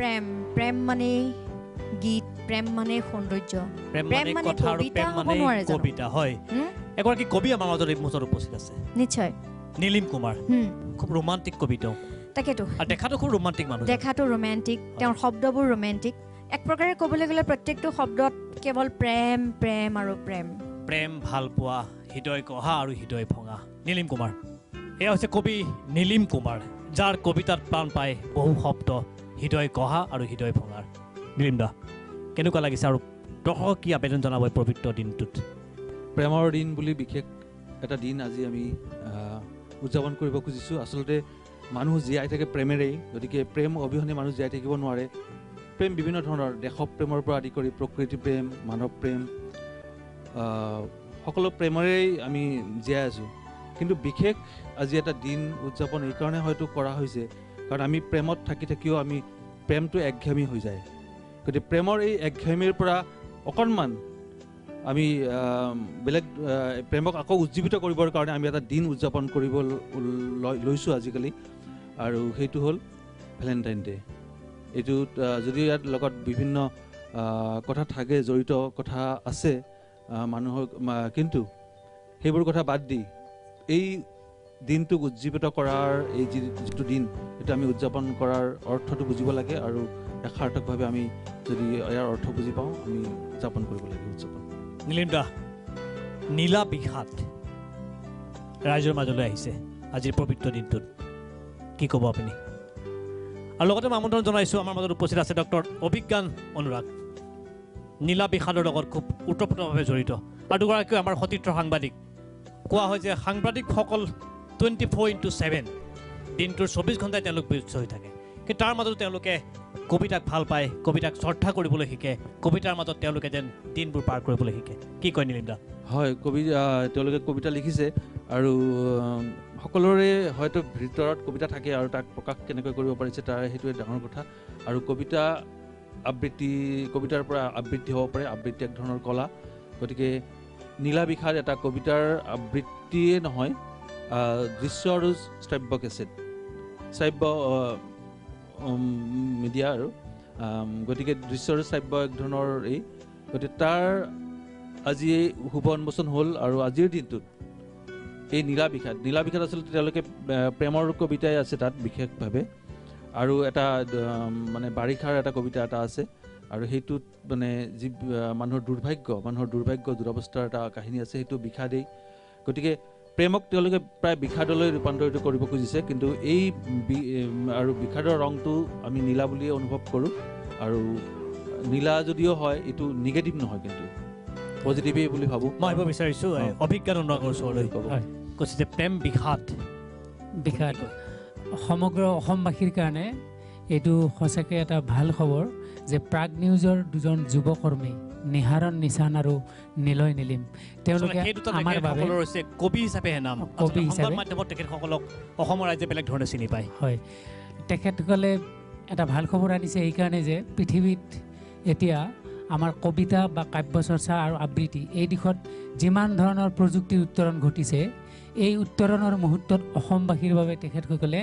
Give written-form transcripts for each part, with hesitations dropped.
প্ৰেম, প্ৰেম মানে গীত, প্ৰেম মানে সৌন্দৰ্য, প্ৰেম মানে কথা আৰু প্ৰেম মানে কবিতা। হয়, এগৰাকী কবি আমাৰ মাজত এই মুহূৰ্তত উপস্থিত আছে। নিশ্চয়, নীলিম কুমাৰ। খুব ৰোমান্টিক কবি তেওঁ। তাকেতো, আৰু দেখাটো খুব ৰোমান্টিক মানুহ। দেখাটো ৰোমান্টিক, তেওঁৰ শব্দবোৰ ৰোমান্টিক। এক প্ৰকাৰে ক'বলৈ গ'লে প্ৰত্যেকটো শব্দত কেৱল প্ৰেম, প্ৰেম আৰু প্ৰেম। প্ৰেম, ভালপোৱা, হৃদয় গঢ়া আৰু হৃদয় ভঙা। নীলিম কুমাৰ, এয়া হৈছে কবি নীলিম কুমাৰ, যাৰ কবিতাত প্ৰাণ পায় বহু শব্দ, হৃদয় গঢ়া আৰু হৃদয় ভঙাৰ। নীলিম দা, কেনেকুৱা লাগিছে আৰু দৰ্শকক কি আবেদন জনাব এই পবিত্ৰ দিনটোত? প্ৰেমৰ দিন বুলি বিশেষ এটা দিন আজি আমি উদযাপন কৰিব খুজিছোঁ। আচলতে মানুহ জীয়াই থাকে প্ৰেমেৰেই, গতিকে প্ৰেম অবিহনে মানুহ জীয়াই থাকিব নোৱাৰে। প্ৰেম বিভিন্ন ধৰণৰ, দেশপ্ৰেমৰ পৰা আদি কৰি প্ৰকৃতি প্ৰেম, মানৱ প্ৰেম, সকলো প্ৰেমেৰেই আমি জীয়াই আছোঁ। কিন্তু বিশেষ আজি এটা দিন উদযাপন এইকাৰণে হয়তো কৰা হৈছে, কাৰণ আমি প্ৰেমত থাকি থাকিও আমি প্ৰেমটো একঘেয়ামী হৈ যায়। গতিকে প্ৰেমৰ এই একঘেয়ামীৰ পৰা অকণমান আমি বেলেগ প্ৰেমক আকৌ উজ্জীৱিত কৰিবৰ কাৰণে আমি এটা দিন উদযাপন কৰিব লৈছোঁ আজিকালি, আৰু সেইটো হ'ল ভেলেণ্টাইন ডে। এইটোত যদিও ইয়াৰ লগত বিভিন্ন কথা থাকে, জড়িত কথা আছে মানুহৰ, কিন্তু সেইবোৰ কথা বাদ দি এই দিনটোক উজ্জীৱিত কৰাৰ এই যিটো দিন, সেইটো আমি উদযাপন কৰাৰ অৰ্থটো বুজিব লাগে, আৰু সাৰ্থকভাৱে আমি যদি ইয়াৰ অৰ্থ বুজি পাওঁ, আমি উদযাপন কৰিব লাগে উদযাপন। নীলিম দা, নীলা বিষাদ ৰাইজৰ মাজলৈ আহিছে আজিৰ পবিত্ৰ দিনটোত, কি ক'ব আপুনি? আৰু লগতে মই আমন্ত্ৰণ জনাইছোঁ, আমাৰ মাজত উপস্থিত আছে ডক্টৰ অভিজ্ঞান অনুৰাগ, নীলা বিষাদৰ লগত খুব ওতপ্ৰোতভাৱে জড়িত আৰু দুগৰাকীও আমাৰ সতীৰ্থ সাংবাদিক। কোৱা হয় যে সাংবাদিকসকল 24x7, দিনটোৰ 24 ঘণ্টাই তেওঁলোক ব্যস্ত হৈ থাকে, কিন্তু তাৰ মাজতো তেওঁলোকে কবিতাক ভাল পায়, কবিতাক শ্ৰদ্ধা কৰিবলৈ শিকে, কবিতাৰ মাজত তেওঁলোকে যেন দিনবোৰ পাৰ কৰিবলৈ শিকে। কি কয় নীলিম দা? হয়, কবি তেওঁলোকে কবিতা লিখিছে, আৰু সকলোৰে হয়তো ভিতৰত কবিতা থাকে, আৰু তাক প্ৰকাশ কেনেকৈ কৰিব পাৰিছে তাৰ সেইটোৱে ডাঙৰ কথা। আৰু কবিতা আবৃত্তি, কবিতাৰ পৰা আবৃত্তি হ'ব পাৰে, আবৃত্তি এক ধৰণৰ কলা। গতিকে নীলা বিষাদ এটা কবিতাৰ আবৃত্তিয়ে নহয়, দৃশ্য আৰু শ্ৰাব্য কেছেট, শ্ৰাব্য মিডিয়া, আৰু গতিকে দৃশ্য আৰু শ্ৰাব্য এক ধৰণৰ এই, গতিকে তাৰ আজি এই শুভ উন্মোচন হ'ল। আৰু আজিৰ দিনটোত এই নীলা বিষাদ, নীলা বিষাদ আচলতে তেওঁলোকে প্ৰেমৰ কবিতাই আছে তাত বিশেষভাৱে, আৰু এটা মানে বাৰিষাৰ এটা কবিতা এটা আছে, আৰু সেইটোত মানে যি মানুহৰ দুৰ্ভাগ্য, মানুহৰ দুৰ্ভাগ্য দুৰৱস্থাৰ এটা কাহিনী আছে, সেইটো বিষাদেই। গতিকে প্ৰেমক তেওঁলোকে প্ৰায় বিষাদলৈ ৰূপান্তৰিত কৰিব খুজিছে, কিন্তু এই আৰু বিষাদৰ ৰংটো আমি নীলা বুলিয়ে অনুভৱ কৰোঁ, আৰু নীলা যদিও হয় এইটো নিগেটিভ নহয়, কিন্তু পজিটিভেই বুলি ভাবোঁ। মই আহিব বিচাৰিছোঁ অভিজ্ঞান অনুৰাগৰ ওচৰলৈ। কৈছে যে প্ৰেম বিষাদ, বিষাদ সমগ্ৰ অসমবাসীৰ কাৰণে এইটো সঁচাকৈ এটা ভাল খবৰ যে প্ৰাগ নিউজৰ দুজন যুৱকৰ্মী নিহাৰণ নিচান আৰু নীলয় নীলিম, তেওঁলোকে আমাৰ বাবে কবি হিচাপে নাম, কবি হিচাপে মাধ্যমত তেখেতসকলক অসমৰ ৰাইজে বেলেগ ধৰণে চিনি পায়। হয়, তেখেতসকলে এটা ভাল খবৰ আনিছে এইকাৰণে যে পৃথিৱীত এতিয়া আমাৰ কবিতা বা কাব্য চৰ্চা আৰু আবৃত্তি এই দিশত যিমান ধৰণৰ প্ৰযুক্তিৰ উত্তৰণ ঘটিছে, এই উত্তৰণৰ মুহূৰ্তত অসমবাসীৰ বাবে তেখেতসকলে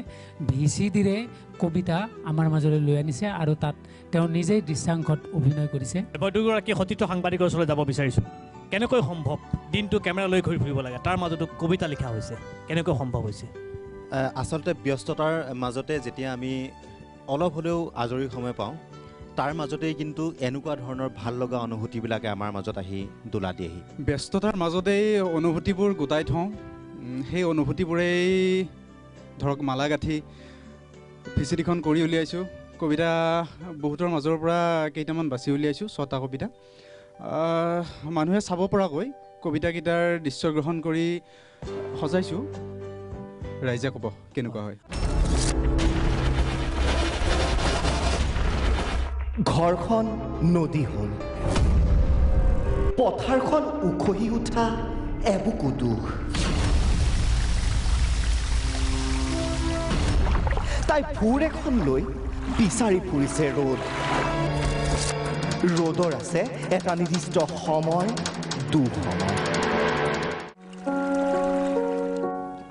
ভিচিডিৰে কবিতা আমাৰ মাজলৈ লৈ আনিছে, আৰু তাত তেওঁ নিজেই দৃশ্যাংশত অভিনয় কৰিছে। মই দুগৰাকী সতীৰ্থ সাংবাদিকৰ ওচৰলৈ যাব বিচাৰিছোঁ, কেনেকৈ সম্ভৱ দিনটো কেমেৰা লৈ ঘূৰি ফুৰিব লাগে, তাৰ মাজতো কবিতা লিখা হৈছে, কেনেকৈ সম্ভৱ হৈছে? আচলতে ব্যস্ততাৰ মাজতে যেতিয়া আমি অলপ হ'লেও আজৰি সময় পাওঁ, তাৰ মাজতেই কিন্তু এনেকুৱা ধৰণৰ ভাল লগা অনুভূতিবিলাকে আমাৰ মাজত আহি দোলা দিয়েহি। ব্যস্ততাৰ মাজতেই অনুভূতিবোৰ গোটাই থওঁ, সেই অনুভূতিবোৰেই ধৰক মালা গাঁঠি ভিচিডিখন কৰি উলিয়াইছোঁ। কবিতা বহুতৰ মাজৰ পৰা কেইটামান বাছি উলিয়াইছোঁ, 6টা কবিতা মানুহে চাব পৰাকৈ কবিতাকেইটাৰ দৃশ্যগ্ৰহণ কৰি সজাইছোঁ। ৰাইজে ক'ব কেনেকুৱা হয়। ঘৰখন নদী হ'ল, পথাৰখন উখহি উঠা এবুকু দুখ। তাই ভোৰ এখন লৈ বিচাৰি ফুৰিছে ৰ'দ। ৰ'দৰ আছে এটা নিৰ্দিষ্ট সময়, দুসময়।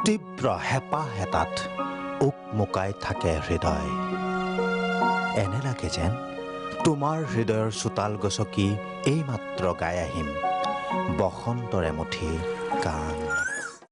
তীব্ৰ হেঁপাহ এটাত উকমুকাই থাকে হৃদয়। এনে লাগে যেন তোমাৰ হৃদয়ৰ চোতাল গছকি এইমাত্ৰ গাই আহিম বসন্তৰ এমুঠি গান।